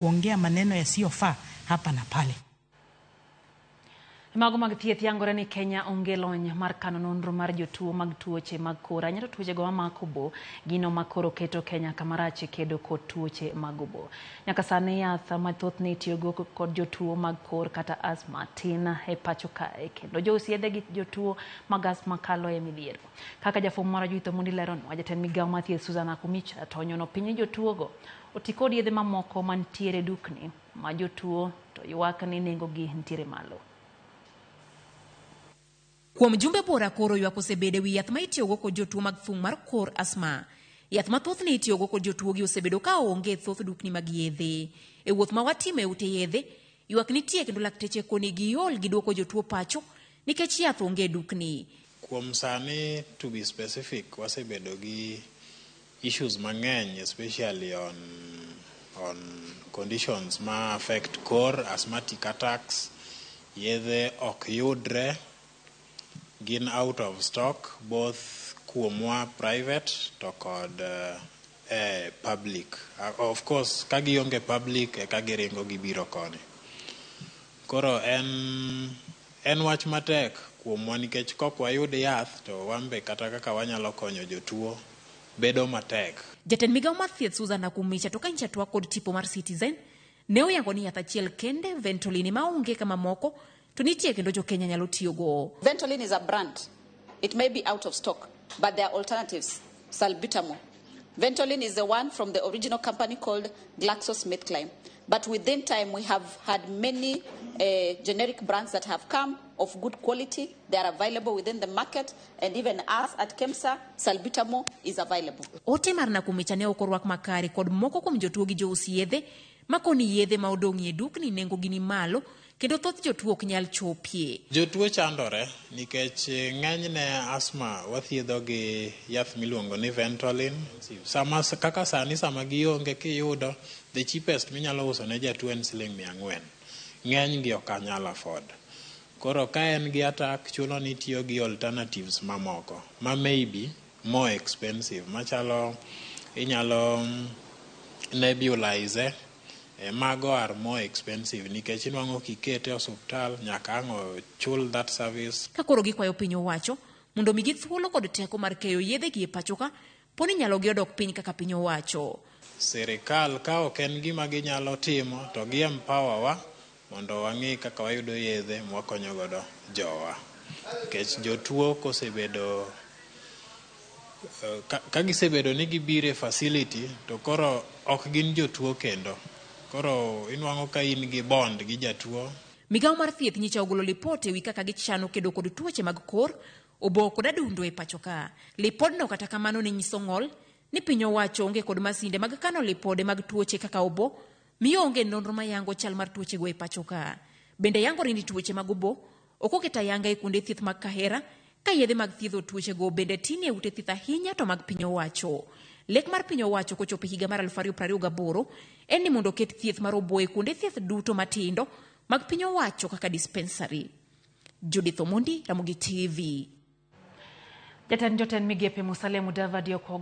Kuongea maneno yasiyofaa hapa na pale. Mago mag thieth yangore ni Kenya onge lony mar kano nonro mar jotuo mag tuoche mag kor ahinya to tuochego mamako obo, gino ma koro keto Kenya kamarach e kedo kod tuoche mag obo. Nyaka sani yath ma thothne itiyogo kod jotuo mag kor kata asthma tin e pacho kae kendo jous yedhe gi jotuo mag asthma kalo e midhiero. Kaka jafwambo marwa Judith Omondi leronwa, jatend migawo mar thieth Susan Nakhumicha to onyono piny ni jotuogo oti kod yedhe mamoko mantiere dukni ma jotuo to ywak ni nengogi nitiere malo. Kuom jumbe buora koro ywak osebedo ewi yath ma itiyogo kod jotuo mag thung' mar kor asthma. Yath ma thothne itiyogo kod jotuogi osebedo ka onge e thoth dukni mag yedhe. E wuoth ma watimo e ute yedhe, ywak nitie kendo lakteche koni giol gi duoko jotuo pacho nikech yath onge e dukni. Kuom sani, to be specific, wasebedo gi issues mang'eny, especially on conditions ma affect kor, asthmatic attacks. Yedhe ok yudre, gin out of stock, both kuomwa private to kod public. Of course, ka gionge public eka giringo gibiro koni. Koro en wach matek kuomwa nikech kok wayud yath to wan be kata kaka wanyalo konyo jotuo bedo matek. Jatend migawo mar thieth Susan Nakhumicha to ka nyicha twak kod tipo mar Citizen ne oyango ni yath achiel kende Ventolin ema onge ka mamoko to nitie kendo jo Kenya nyalo tiyogo. Ventolin is a brand. It may be out of stock, but there are alternatives. Salbutamol. Ventolin is the one from the original company called GlaxoSmithKline. But within time, we have had many generic brands that have come of good quality. They are available within the market, and even us at KEMSA, salbutamol is available. Ote mar Nakhumicha ne ok orwak makare kod moko kuom jotuo gi jous yedhe makoni yedhe ma odong'ie dukni nengogi ni malo kendo thoth jotuo ok nyal chopie. Jotuo chandore nikech ng'enyne asthma wathiedho gi yath miluongo ni Ventolin. Sama kaka sani sama gionge kiyudo the cheapest minyalo uso ne jatuo en siling 400. Ng'eny gi ok anyal afford. Koro ka en gi attack, chuno ni itiyo gi alternatives mamoko ma maybe more expensive, machalo inyalo nebulize. Mago are more expensive nikech inwang'o kikete e osuptal nyaka ang' ochul that service. Ka koro gikwayo piny owacho mondo omigi thuolo kod teko mar keyo yedhe gi e pacho ka poni nyalogi odok piny kaka piny owacho. Sirikal ka ok en gima ginyalo timo to gi empower wa mondo wang'i kaka wayudo yedhe mwakonyo godo jowa. Nikech jotuo kosebedo ka gisebedo ni gibiro e facility to koro ok gin jotuo kendo. Koro inwang'o ka in gi bond gi jatuo. Migawo mar thieth nyicha ogolo lipot ewi kaka gichano kedo kod tuoche mag kor, obo kod adundo e pacho ka. Lipodno kata kamano ne nyiso ng'ol ni piny owacho onge kod masinde mag kano lipode mag tuoche kaka obo, miyo onge nonro mayango chal mar tuochego e pacho ka. Bende yangore ni tuoche mag obo ok oket ayanga e kuonde thieth mag Kahera ka yedhe mag thiedho tuochego bende tin e ute thieth ahinya to mag piny owacho. Lek mar piny owacho kochopo higa mar 2028 en ni mondo oket thieth mar obo e kuonde thieth duto matindo mag piny owacho kaka dispensary. Judith Omondi, Ramogi TV. Jatend jotend migepe Musalia Mudavadi okwayo